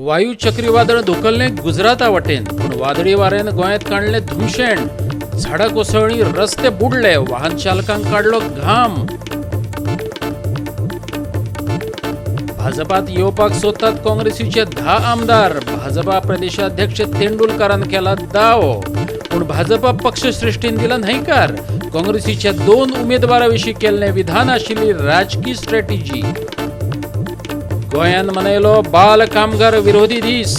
वायू चक्रीवादळ धुकल्लें गुजराता वटेन, पूण वादळी वाऱ्यान गोंयांत काडलें धुमशेण. झाडां कोसळ्ळीं, रस्ते बुडले, वाहन चालकांक काडलो घाम. भाजपात येवपाक सोदतात काँग्रेसीचे 10 आमदार. भाजपा प्रदेशाध्यक्ष तेंडुलकारान केला दावो, पूण भाजपा पक्षश्रेष्ठीन दिला न्हयकार. काँग्रेसीच्या 2 उमेदवारां विशीं केल्लें विधान आशिल्ली राजकी स्ट्रॅटेजी. गोंयान मनयलो बाल कामगार विरोधी दीस.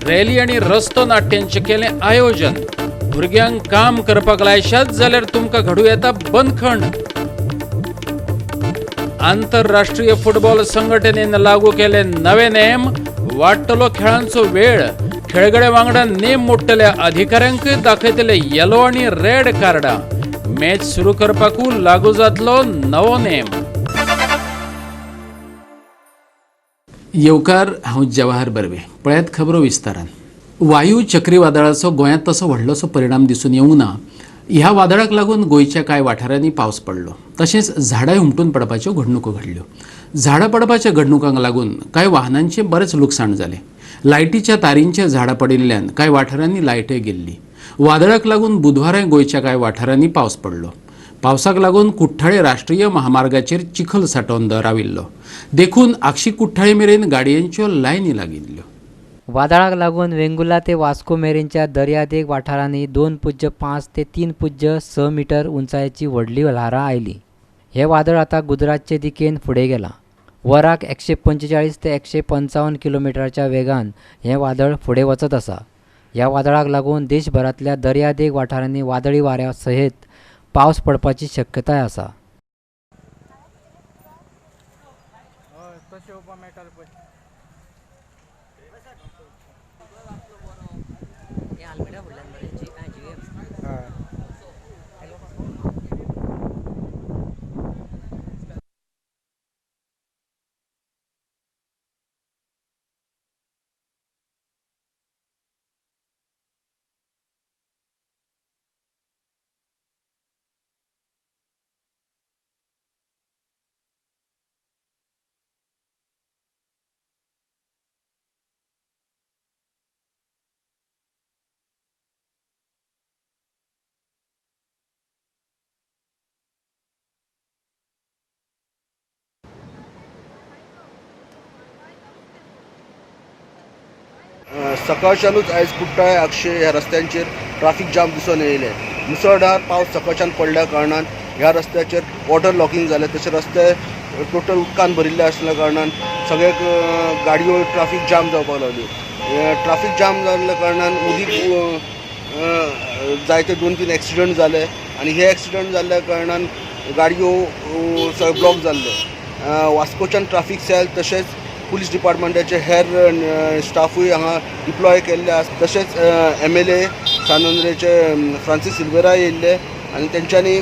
रॅली आनी रस्तो नाट्यांचें केलें आयोजन. भुरग्यांक काम करपाक लायशात जाल्यार तुमकां घडूं येता बंदखण. आंतरराष्ट्रीय फुटबॉल संघटनेन लागू केले नवे नेम. वाडटलो खेळांचो वेळ. खेळगड्या वांगडा नेम मोडटल्या अधिकाऱ्यांकय दाखयतले येलो आनी रेड कार्डां. मॅच सुरू करपाकू लागू जातलो नवो नेम. येवकार, हांव जवाहर बर्वे. पळयात खबरो विस्तारान. वायू चक्रीवादळाचो गोंयांत तसो व्हडलोसो परिणाम दिसून येवंक ना. ह्या वादळाक लागून गोंयच्या कांय वाठारांनी पावस पडलो, तशेंच झाडां हुमटून पडपाच्यो घडणुको घडल्यो. झाडां पडपाच्या घडणुकांक लागून कांय वाहनांचें बरेंच लुकसाण जालें. लायटीच्या तारींचेर झाडां पडिल्ल्यान कांय वाठारांनी लायटय गेल्ली. वादळाक लागून बुधवाराय गोंयच्या कांय वाठारांनी पावस पडलो. पावसाक लागून कुठ्ठाळे राष्ट्रीय महामार्गाचेर चिखल सांठोवन राविल्लो, देखून आगशी कुठ्ठाळे मेरेन गाडयांच्यो लायनी लागिल्ल्यो. वादळाक लागून वेंगुर्ला ते वास्को मेरेनच्या दर्यादेग वाठारांनी 2.5 ते 3.6 मिटर उंचायेची व्हडली ल्हारां आयलीं. हें वादळ आतां गुजरातचे दिकेन फुडें गेलां. वराक 145 ते 155 किलोमिटराच्या वेगान हें वादळ फुडें वचत आसा. ह्या वादळाक लागून देशभरांतल्या दर्यादेग वाठारांनी वादळी वाऱ्या सयत पावस पडपाची शक्यताय आसा. सकाळच्यानूच आयज कुट्टाळे आगशे ह्या रस्त्यांचेर ट्राफीक जाम दिसून येयलें. मुसळधार पावस सकाळच्यान पडल्या कारणान ह्या रस्त्याचेर वॉटर लॉकिंग जालें. तशें रस्ते टोटल उदकान भरिल्ले आसल्या कारणान सगळे गाडयो ट्राफीक जाम जावपाक लागल्यो. ट्राफीक जाम जाल्ल्या कारणान उदीक जायते 2-3 एक्सिडंट जाले आनी हे एक्सिडंट जाल्ल्या कारणान गाडयो सगळे ब्लॉक जाल्ले. वास्कोच्यान ट्राफीक सेल तशेंच पुलीस डिपार्टमेंटाचे हेर स्टाफूय हांगा डिप्लॉय केल्ले आसा. तशेंच MLA सान आंद्रेचे फ्रांसीस सिल्वेरा येयल्ले आनी तेंच्यांनी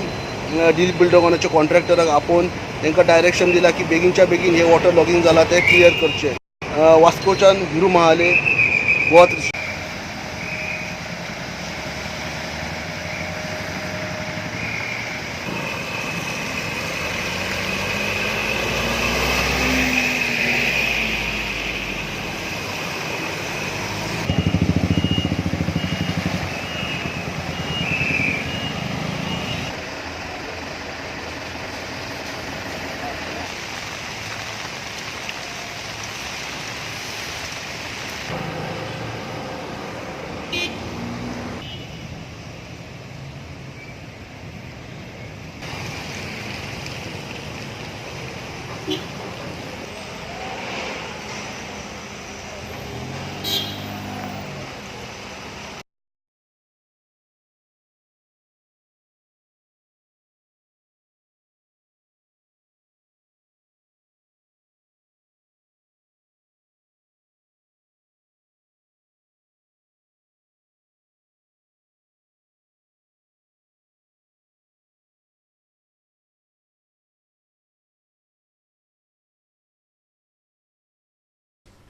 दिलीप बिल्डकॉनाचे कॉन्ट्रॅक्टराक आपोवन तांकां डायरेक्शन दिलां की बेगीनच्या बेगीन हे वॉटर लॉगिंग जालां तें क्लियर करचें. वास्कोच्यान हिरू महाले, गोवा.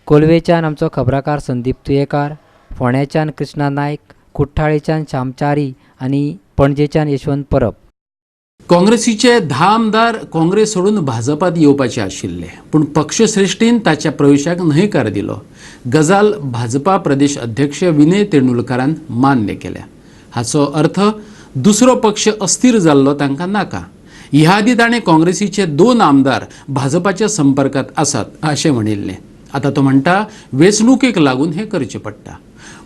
कोलवेच्यान आमचो खबराकार संदीप तुयेकार, फोंड्याच्यान कृष्णा नायक, कुठ्ठाळेच्यान श्यामचारी आनी पणजेच्यान यशवंत परब. काँग्रेसीचे 10 आमदार काँग्रेस सोडून भाजपात येवपाचे आशिल्ले, पूण पक्षश्रेश्ठीन ताच्या प्रवेशाक न्हयकार दिलो. गजाल भाजपा प्रदेश अध्यक्ष विनय तेंडुलकारान मान्य केल्या. हाचो अर्थ दुसरो पक्ष अस्थिर जाल्लो तांकां नाका. ह्या आदीं ताणें काँग्रेसीचे 2 आमदार भाजपाच्या संपर्कात आसात अशें म्हणिल्लें. आतां तो म्हणटा वेंचणुकेक लागून हें करचें पडटा,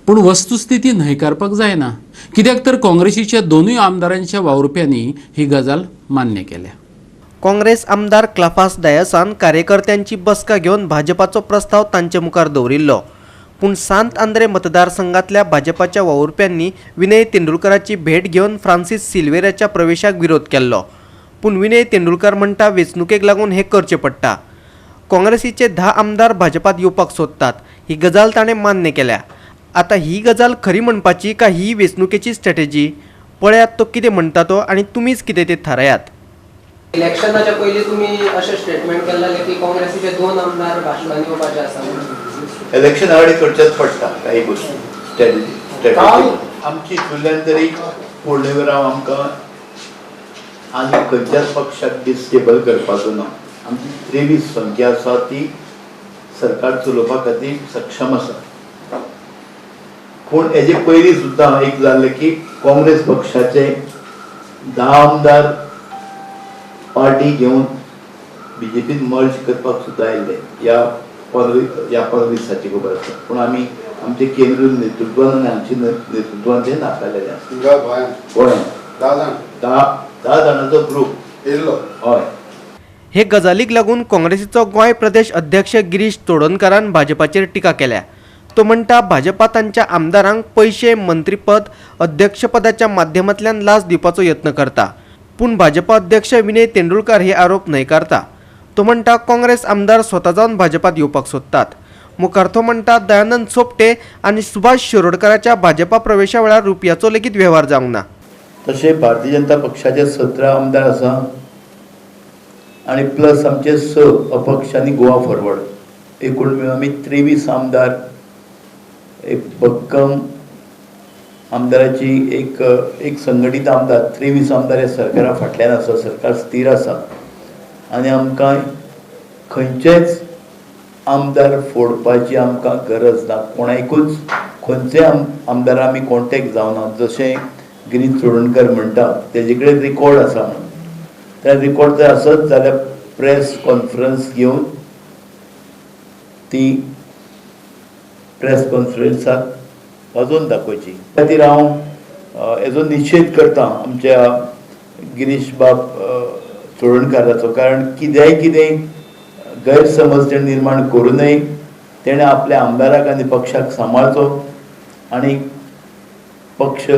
पूण वस्तुस्थिती न्हयकारपाक जायना, कित्याक तर काँग्रेसीच्या 2 आमदारांच्या वावुरप्यांनी ही गजाल मान्य केल्या. काँग्रेस आमदार क्लाफास डायसान कार्यकर्त्यांची बसका घेवन भाजपाचो प्रस्ताव तांचे मुखार दवरिल्लो, पूण सांत आंद्रे मतदारसंघातल्या भाजपाच्या वावुरप्यांनी विनय तेंडुलकराची भेट घेवन फ्रांसीस सिल्वेराच्या प्रवेशाक विरोध केल्लो. पूण विनय तेंडुलकर म्हणटा वेंचणुकेक लागून हें करचें पडटा. काँग्रेसीचे 10 आमदार भाजपात येवपाक सोदतात ही गजाल ताणें मान्य केल्या. आतां ही गजाल खरी म्हणपाची काय ही वेंचणुकेची स्ट्रॅटेजी, पळयात तो कितें म्हणटा तो आनी तुमीच कितें तें थारायात. इलेक्शनाच्या पयलीं तुमी अशें स्टेटमेंट केल्लें की काँग्रेसीचे 2 आमदार भाजपान येवपाचे आसा. इलेक्शन आडी करचेंच पडटा काही गोश्टी स्ट्रॅटेजी आमची इतल्यान तरी पूर्णविराम आमकां आनी खंयच्याच पक्षाक डिस्टेबल करपाचो ना. आमची 23 संख्या आसा ती सरकार चलोवपा खातीर सक्षम आसा. पूण हेजे पयलीं सुद्दां एक जाल्लें की काँग्रेस पक्षाचे 10 आमदार पार्टी घेवन बीजेपीन मर्ज करपाक सुद्दां आयिल्ले ह्या 15 दिसाची खबर आसा. पूण आमी आमचे केंद्रीय नेतृत्वान आनी आमचे नेतृत्वान ते नाकारलेले आसा. गोंयांत 10 जाणांचो ग्रूप येयल्लो. हय. हे गजालीक लागून काँग्रेसीचो गोंय प्रदेश अध्यक्ष गिरीश चोडणकारान भाजपाचेर टिका केल्या. तो म्हणटा भाजपा तांच्या आमदारांक पयशे, मंत्रीपद, अध्यक्षपदाच्या माध्यमांतल्यान लाच दिवपाचो यत्न करता, पूण भाजपा अध्यक्ष विनय तेंडुलकार हे आरोप न्हयकारता. तो म्हणटा काँग्रेस आमदार स्वता जावन भाजपात येवपाक सोदतात. मुखार तो म्हणटा दयानंद सोपटे आनी सुभाष शिरोडकराच्या भाजपा प्रवेशा वेळार रुपयाचो लेगीत वेव्हार जावंक ना. तशें भारतीय जनता पक्षाचे 17 आमदार आसा आनी प्लस आमचे 6 अपक्ष आनी गोवा फॉरवर्ड, एकूण मेळून आमी 23 आमदार, एक भक्कम आमदाराची एक संघटीत आमदार 23 आमदार ह्या सरकारा फाटल्यान आसा. सरकार स्थीर आसा आनी आमकां खंयचेच आमदार फोडपाची आमकां गरज ना. कोणाकूच खंयचे आमदार आमी कॉन्टेक्ट जावना. जशें गिरीश चोडणकर म्हणटा तेजे कडेन रिकॉर्ड आसा म्हणून, त्या रिकॉर्ड जर आसत जाल्यार प्रेस कॉन्फरन्स घेवन ती प्रेस कॉन्फरन्साक वाजोवन दाखोवची. खातीर हांव हेजो निशेध करता आमच्या गिरीश बाब चोडणकाराचो, कारण कितेंय कितें गैरसमज तेणें निर्माण करूं नये. तेणें आपल्या आमदाराक आनी पक्षाक सांबाळचो आनी पक्ष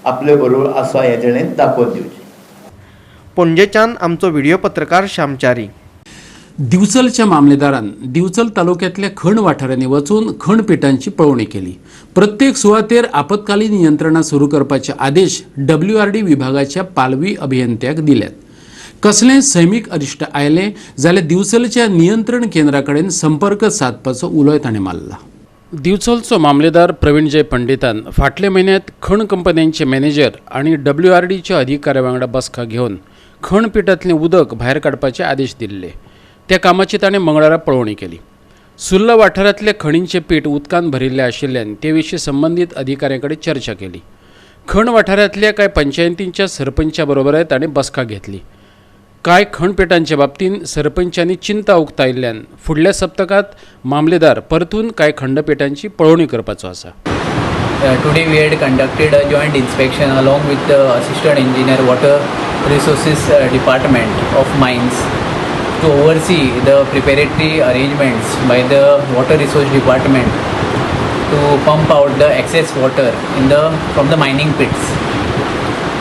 आपले बरोबर आसा हें तेणें दाखोवन दिवचें. पणजेच्यान आमचो व्हिडिओ पत्रकार श्यामचारी. दिवचलच्या मामलेदारान दिवचल तालुक्यातल्या खण वाठारांनी वचून खणपिठांची पळोवणी केली. प्रत्येक सुवातेर आपत्कालीन यंत्रणा सुरू करपाचे आदेश WRD विभागाच्या पालवी अभियंत्याक दिल्यात. कसलें सैमीक अरिश्ट आयलें जाल्यार दिवचलच्या नियंत्रण केंद्रा कडेन संपर्क सादपाचो उलोय ताणें मारला. दिवचलचो मामलेदार प्रवीण जय पंडितान फाटल्या म्हयन्यांत खण कंपन्यांचे मॅनेजर आनी WRDच्या अधिकाऱ्या वांगडा बसका घेवन खणपिठांतलें उदक भायर काडपाचे आदेश दिल्ले. त्या कामाची ताणें मंगळारा पळोवणी केली. सुर्ला वाठारांतल्या खणींचें पीठ उदकान भरिल्लें आशिल्ल्यान ते विशीं संबंदीत अधिकाऱ्यां कडेन चर्चा केली. खण वाठारांतल्या कांय पंचायतींच्या सरपंचा बरोबरय ताणें बसका घेतली. कांय खणपेटांच्या बाबतींत सरपंचांनी चिंता उक्तायिल्ल्यान फुडल्या सप्तकांत मामलेदार परतून कांय खंडपेटांची पळोवणी करपाचो आसा. Today we had conducted a joint inspection along with the assistant engineer water resources department of mines to oversee the preparatory arrangements by the water resource department to pump out the excess water from the mining pits.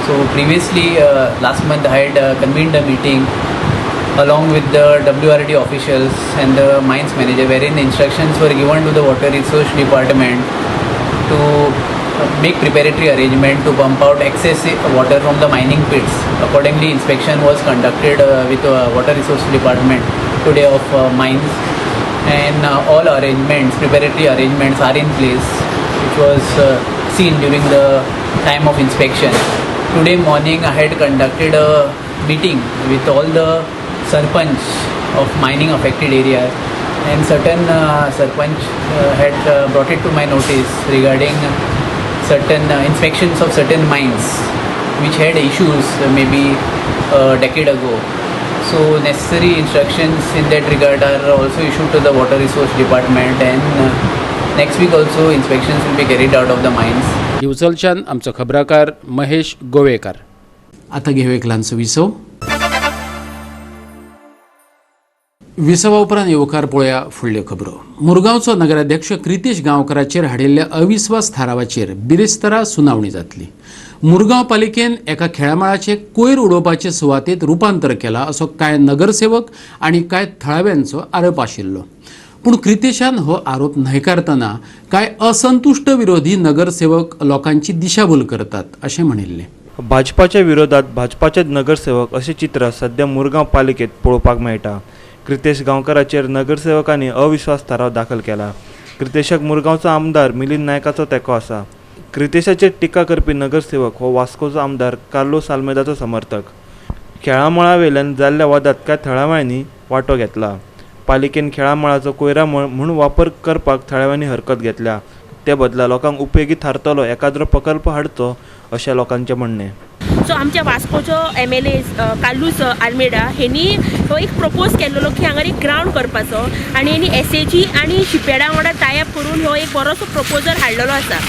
So previously last month I had convened a meeting along with the WRD officials and the mines manager, wherein instructions were given to the water resource department to make preparatory arrangement to pump out excess water from the mining pits. Accordingly, inspection was conducted with water resource department today of mines, and all arrangements, preparatory arrangements are in place, which was seen during the time of inspection. Today morning I had conducted a meeting with all the sarpanch of mining affected areas, and certain sarpanch had brought it to my notice regarding certain inspections of certain mines which had issues maybe a decade ago. So necessary instructions in that regard are also issued to the water resource department, and next week also inspections will be carried out of the mines. दिवचलच्यान आमचो खबराकार महेश गोवेकार. आता घेवया एक ल्हानसो विसव. विसवा उपरांत येवकार पळोवया फुडल्यो खबरो. मुरगांवचो नगराध्यक्ष क्रितेश गांवकराचेर हाडिल्ल्या अविस्वास थारावाचेर बिरेस्तारा सुनावणी जातली. मुरगांव पालिकेन एका खेळामळाचें कोयर उडोवपाचे सुवातेत रुपांतर केलां असो कांय नगरसेवक आनी कांय थळाव्यांचो आरोप आशिल्लो. पूण क्रितेशान हो आरोप न्हयकारतना कांय असंतुश्ट विरोधी नगरसेवक लोकांची दिशाभूल करतात अशें म्हणिल्लें. भाजपाच्या विरोधात भाजपाचे नगरसेवक अशें चित्र सध्या मुरगांव पालिकेत पळोवपाक मेळटा. क्रितेश गांवकराचेर नगरसेवकांनी अविश्वास थाराव दाखल केला. क्रितेशाक मुरगांवचो आमदार मिलिंद नायकाचो तेंको आसा. क्रितेशाचेर टिका करपी नगरसेवक हो वास्कोचो आमदार कार्लोस आल्मेदाचो समर्थक. खेळामळावेल्यान जाल्ल्या वादांत कांय थळाव्यांनी वांटो घेतला. पालिकेन खेळामळाचो कोयरामळ म्हूण वापर करपाक थळाव्यांनी हरकत घेतल्या. ते बदला लोकांक उपेगी थारतलो एकाद्रो प्रकल्प हाडचो अशें लोकांचें म्हणणें. सो आमच्या वास्कोचो एमएलए कार्लूस आल्मेडा हेणी हो एक प्रपोज केल्लो की हांगा एक ग्रावंड करपाचो आनी हेणी एसएजी आनी शिपयार्डा वांगडा टायअप करून हो एक बरोसो प्रपोजल हाडलेलो आसा.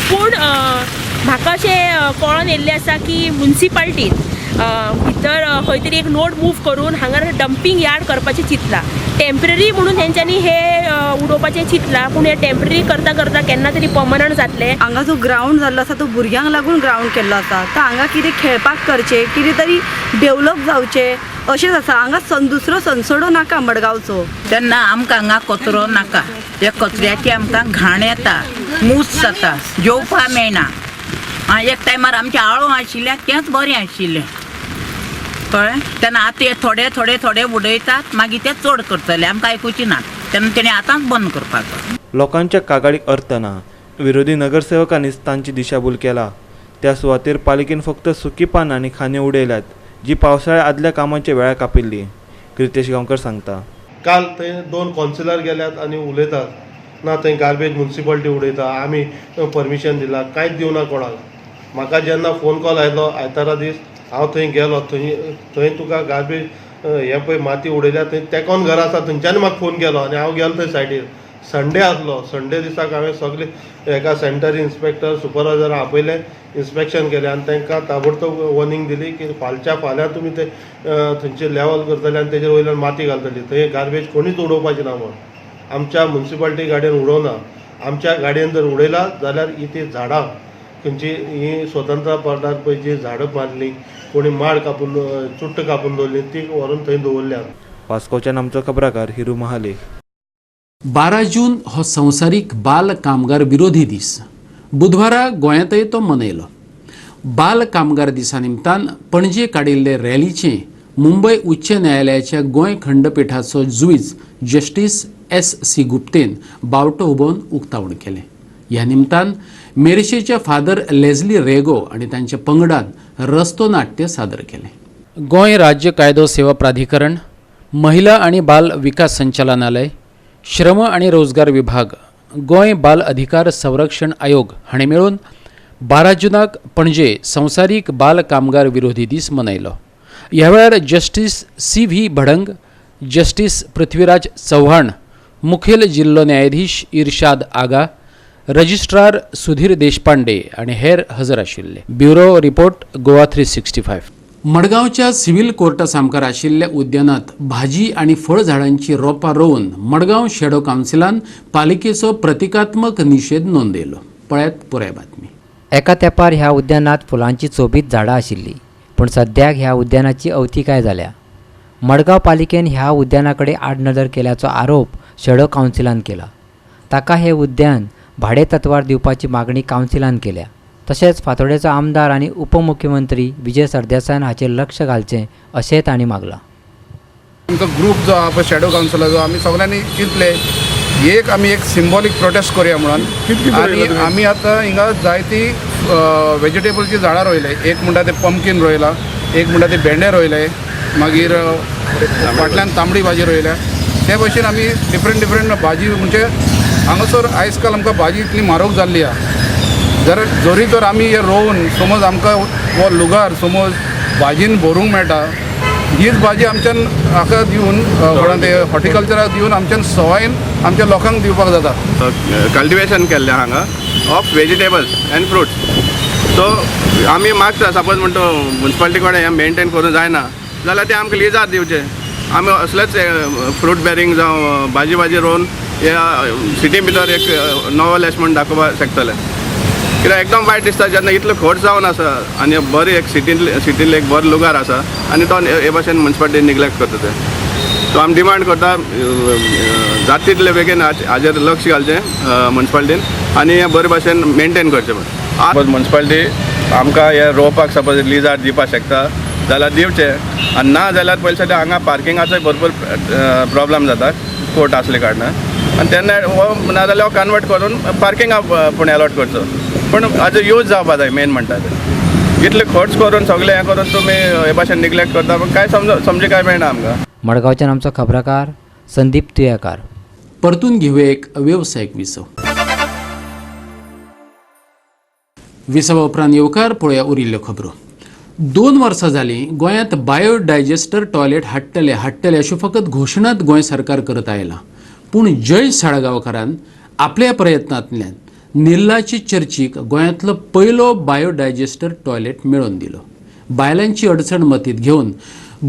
पूण म्हाका अशें कळोन येयल्लें आसा की मुन्सिपाल्टीन भितर खंय तरी एक नोट मूव करून हांगा डंपींग यार्ड करपाचें चिंतलां. टेम्पररी म्हणून तेंच्यांनी हे उडोवपाचें चिंतलां, पूण हे टेम्पररी करता करता केन्ना तरी पर्मनंट जातलें. हांगा जो ग्रावंड जाल्लो आसा तो भुरग्यांक लागून ग्रावंड केल्लो आसा. तर हांगा कितें खेळपाक करचें, कितें तरी डेवलप जावचें अशेंच आसा. हांगा दुसरो सनसडो नाका मडगांवचो. तेन्ना आमकां हांगा कचरो नाका. त्या कचऱ्याची आमकां घाण येता, मूस जाता, जेवपाक मेळना. एक टायमार आमचें आळो आशिल्लें तेंच बरें आशिल्लें, कळ्ळें? तेन्ना आतां हे थोडे थोडे थोडे उडयतात, मागीर ते चड करतले, आमकां आयकुचें ना. तेन्ना तेणी आतांच बंद करपाचो. लोकांच्या कागाळीक अर्थ ना. विरोधी नगरसेवकांनीच तांची दिशाभूल केला. त्या सुवातेर पालिकेन फक्त सुकी पानां आनी खांदे उडयल्यात, जी पावसाळ्या आदल्या कामाच्या वेळार कापिल्ली. क्रितेश गांवकर सांगता, काल थंय 2 कौन्सिलर गेल्यात आनी उलयतात ना थंय गार्बेज मुन्सिपाल्टी उडयता, आमी परमिशन दिला, कांयच दिवना कोणाक. म्हाका जेन्ना फोन कॉल आयलो आयतारा दीस, हांव थंय गेलो. थंय तुका गार्बेज हें पळय माती उडयल्या, थंय तेकोन घरा आसा, थंयच्यान म्हाका फोन केलो आनी हांव गेलो थंय सायडीर. संडे आसलो. संडे दिसाक हांवें सगळे एका सॅनिटरी इन्स्पेक्टर सुपरवायजर आपयले, इन्स्पेक्शन केलें आनी तांकां ताबडतोब वॉर्निंग दिली की फालच्या फाल्यां तुमी ते थंयचे लेवल करतले आनी तेजेर वयल्यान माती घालतली. थंय गार्बेज कोणीच उडोवपाची ना म्हूण. आमच्या मुन्सिपाल्टी गाडयेन उडोवना. आमच्या गाडयेन जर उडयला जाल्यार ही ती झाडां खंयची ही स्वतंत्र पदार पळय जी झाडां मारली, कोणी माड कापून चुट्ट कापून दवरली, ती व्हरून थंय दवरल्या. वास्कोच्यान आमचो खबराकार हिरू महाले. 12 जून हो संवसारीक बाल कामगार विरोधी दीस. बुधवारा गोंयांतय तो मनयलो. बाल कामगार दिसा निमतान पणजे काडिल्ले रॅलीचें मुंबय उच्च न्यायालयाच्या गोंय खंडपिठाचो जुईज जस्टीस एस.सी. गुप्तेन बावटो उबोवन उक्तावण केलें. ह्या निमतान मेरशेच्या फादर लेझली रेगो आनी तांच्या पंगडान रस्तो नाट्य सादर केलें. गोंय राज्य कायदो सेवा प्राधिकरण, महिला आनी बाल विकास संचालनालय, श्रम आनी रोजगार विभाग, गोंय बाल अधिकार संरक्षण आयोग हांणी मेळून 12 जुनाक पणजे संवसारीक बाल कामगार विरोधी दीस मनयलो. ह्या वेळार justice C V. Bhadang, justice Prithviraj Chavan, मुखेल जिल्लो न्यायाधीश इर्शाद आगा, रजिस्ट्रार सुधीर देशपांडे आनी हेर हजर आशिल्ले. Bureau report, Goa 365. मडगांवच्या सिव्हिल कोर्टा सामकार आशिल्ल्या उद्यानात भाजी आनी फळ झाडांची रोपां रोवन मडगांव शेडो कावन्सिलान पालिकेचो प्रतिकात्मक निशेध नोंदयलो. पळयात पुराय बातमी. एका तेंपार ह्या उद्यानात फुलांची सोबीत झाडां आशिल्लीं, पूण सद्याक ह्या उद्यानाची अवतिकाय जाल्या. मडगांव पालिकेन ह्या उद्याना कडेन आडनदर केल्याचो आरोप शेडो कावन्सिलान केला. ताका हें उद्यान भाडे तत्वार दिवपाची मागणी कावन्सिलान केल्या. तशेंच फातोडेचो आमदार आनी उपमुख्यमंत्री विजय सरदेसायान हाचेर लक्ष घालचें अशेंय तांणी मागलां. आमचो ग्रूप जो आहा पळय शेडो कावन्सिलाचो, आमी सगळ्यांनी चिंतलें एक आमी एक सिम्बॉलीक प्रोटेस्ट करूया म्हणून. आनी आमी आतां हिंगा जायती वेजिटेबलची झाडां रोयले. एक म्हणटा ते पंपकीन रोयला, एक म्हणटा ते भेंडे रोयले, मागीर फाटल्यान तांबडी भाजी रोयल्या. ते भशेन आमी डिफरंट डिफरंट भाजी म्हणजे हांगासर आयज काल आमकां भाजी इतली म्हारग जाल्ली आहा. जर जरी तर आमी हे रोवन समज आमकां हो लुगार समज भाजीन भरूंक मेळटा, हीच भाजी आमच्यान हाका दिवन कोणा ते हॉर्टिकल्चराक दिवन आमच्यान सवायन आमच्या लोकांक दिवपाक जाता. कल्टिवेशन केल्लें हांगा of vegetables and fruits. So आमी मागता सपोज म्हणटा मुन्सिपालिटी कडेन हें मेनटेन करूंक जायना जाल्यार ते आमकां लिजार दिवचें. आमी असलेच फ्रूट बेरींग जावं भाजी भाजी रोवन ह्या सिटी भितर एक नॉवल अशें म्हूण दाखोवपाक शकतले. कित्याक एकदम वायट दिसता जेन्ना इतलो खर्च जावन आसा आनी बरी एक सिटींतले एक बरो लुगार आसा आनी तो हे भाशेन मुन्सिपालिटी निग्लेक्ट करता ते. सो आमी डिमांड करता जाता तितले बेगीन हाजेर लक्ष घालचें मुन्सिपालिटीन आनी हें बरे भाशेन मेनटेन करचें. सपोज मुन्सिपालिटी आमकां हें रोवपाक सपोज लिजार दिवपाक शकता जाल्यार दिवचें, आनी ना जाल्यार पयलीं सद्या हांगा पार्किंगाचोय भरपूर प्रोब्लम जाता कोर्ट आसले कारणान, आनी तेन्ना हो नाजाल्यार हो कन्वर्ट करून पार्किंगा पूण एलॉट करचो, पूण हाजो यूज जावपा जाय मेन म्हणटा ते. इतले खर्च करून सगळें हें करून तुमी हे भाशेन निग्लेक्ट करता पूण कांय समज कांय मेळना आमकां. मडगांवच्यान आमचो खबराकार संदीप तुयेकार. परतून घेवया एक वेवसायीक विसव. विसवा उपरांत येवकार पळोवया उरिल्ल्यो खबरो. 2 वर्सां जालीं गोंयांत बायोडायजेस्टर टॉयलेट हाडटले हाडटले अश्यो फकत घोशणात गोंय सरकार करत आयलां. पूण जय साळगांवकारान आपल्या प्रयत्नांतल्यान निल्लाची चर्चीक गोंयांतलो पयलो बायोडायजेस्टर टॉयलेट मेळोवन दिलो. बायलांची अडचण मतींत घेवन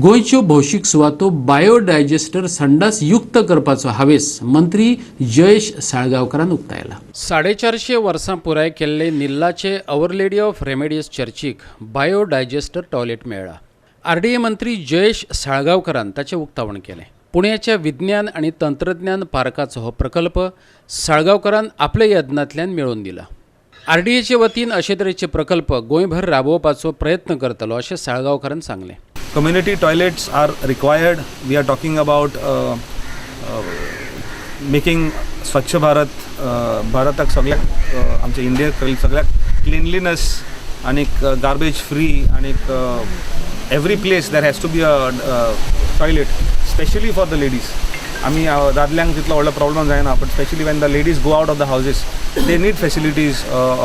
गोंयच्यो भौशीक सुवातो बायोडायजेस्टर संडास युक्त करपाचो हावेस मंत्री जयेश साळगांवकारान उक्तायला. 450 वर्सां पुराय केल्ले निल्लाचे our lady of remedies चर्चीक बायोडायजेस्टर टॉयलेट मेळ्ळा. आरडीए मंत्री जयेश साळगांवकारान ताचें उक्तावण केलें. पुण्याच्या विज्ञान आनी तंत्रज्ञान पार्काचो हो प्रकल्प साळगांवकारान आपल्या यत्नांतल्यान मेळोवन दिला. आरडीएचे वतीन अशे तरेचे प्रकल्प गोंयभर राबोवपाचो प्रयत्न करतलो अशें साळगांवकारान सांगलें. Community toilets are required. We are talking about making Swachh Bharat, भारताक सगळ्याक आमच्या इंडियाक सगळ्याक क्लिनलीनस आनी गार्बेज फ्री आनी every place there has to be a toilet, specially for the ladies. आमी दादल्यांक तितलो व्हडलो प्रॉब्लम जायना, but specially when the ladies go out of the houses they need facilities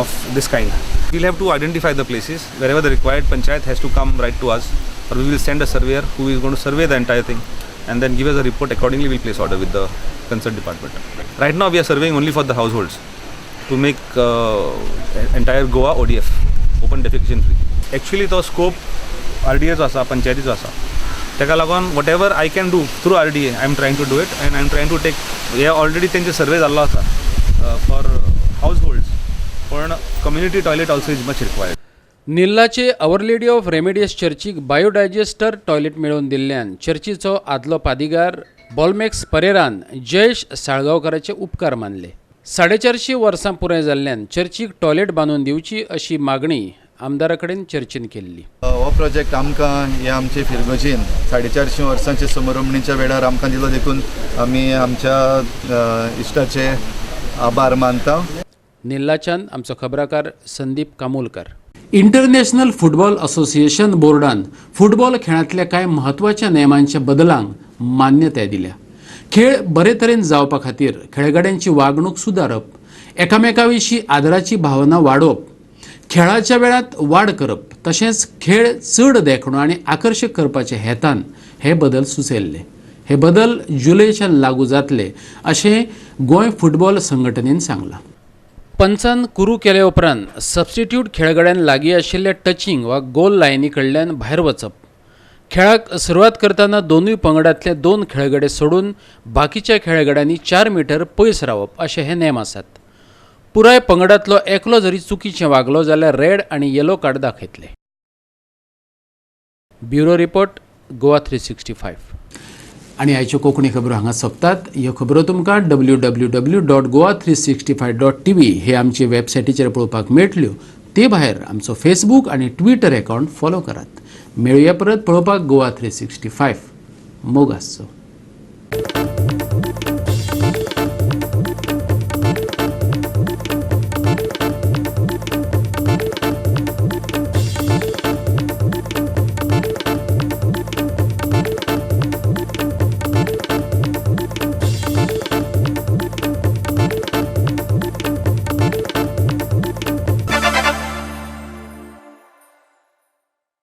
of this kind. We'll have to identify the places wherever the required panchayat has to come right to us, or we will send a surveyor who is going to survey the entire thing and then give us a report. Accordingly, we'll place order with the concerned department. Right now, we are surveying only for the households to make entire Goa ODF, open defecation free. Actually, the scope RDA जो आसा, पंचायतीचो आसा, ताका लागून whatever I can do through RDA, I am trying to do it and I am trying to take. हे already तेंचे survey जाल्लो आसा for households, पण community toilet also is much required. निल्लाचे our lady of remedies चर्चीक biodigester toilet मेळोवन दिल्ल्यान चर्चीचो आदलो पादिगार बॉलमॅक्स परेरान जयेश साळगांवकाराचे उपकार मानले. 450 वर्सां पुराय जाल्ल्यान चर्चीक टॉयलेट बांदून दिवची अशी मागणी आमदारा कडेन चर्चेन केल्ली. हो प्रोजेक्ट आमकां हे आमचे फिरगोजीन 450 वर्सांचे समरमणीच्या वेळार आमकां दिलो, देखून आमी आमच्या इश्टाचे आभार मानता. निल्लाच्यान आमचो खबराकार Sandeep Kamolkar. International football association बोर्डान फुटबॉल खेळांतल्या कांय म्हत्वाच्या नेमांच्या बदलांक मान्यताय दिल्या. खेळ बरे तरेन जावपा खातीर खेळगड्यांची वागणूक सुदारप, एकामेका विशीं आदराची भावना वाडोवप, खेळाच्या वेळांत वाड करप, तशेंच खेळ चड देखणो आनी आकर्शक करपाचे हेतान हे बदल सुचयल्ले. हे बदल जुलयच्यान लागू जातले अशें गोंय फुटबॉल संघटनेन सांगलां. पंचान कुरू केले उपरांत सबस्टिट्यूट खेळगड्यान लागीं आशिल्ल्या टचिंग वा गोल लायनी कडल्यान भायर वचप, खेळाक सुरवात करतना दोनूय पंगडांतले 2 खेळगडे सोडून बाकीच्या खेळगड्यांनी 4 मिटर पयस रावप अशे हे नेम आसात. पुराय पंगडांतलो एकलो जरी चुकीचें वागलो जाल्यार रेड आनी येलो कार्ड दाखयतले. Bureau report, Goa 365. आनी आयच्यो कोंकणी खबरो हांगा सोंपतात. ह्यो खबरो तुमकां www.goa365.tv हे आमचे वेबसायटीचेर पळोवपाक मेळटल्यो. ते भायर आमचो फेसबूक आनी ट्विटर अकावंट फॉलो करात. मेळुया परत पळोवपाक गोवा 365. मोग आसचो.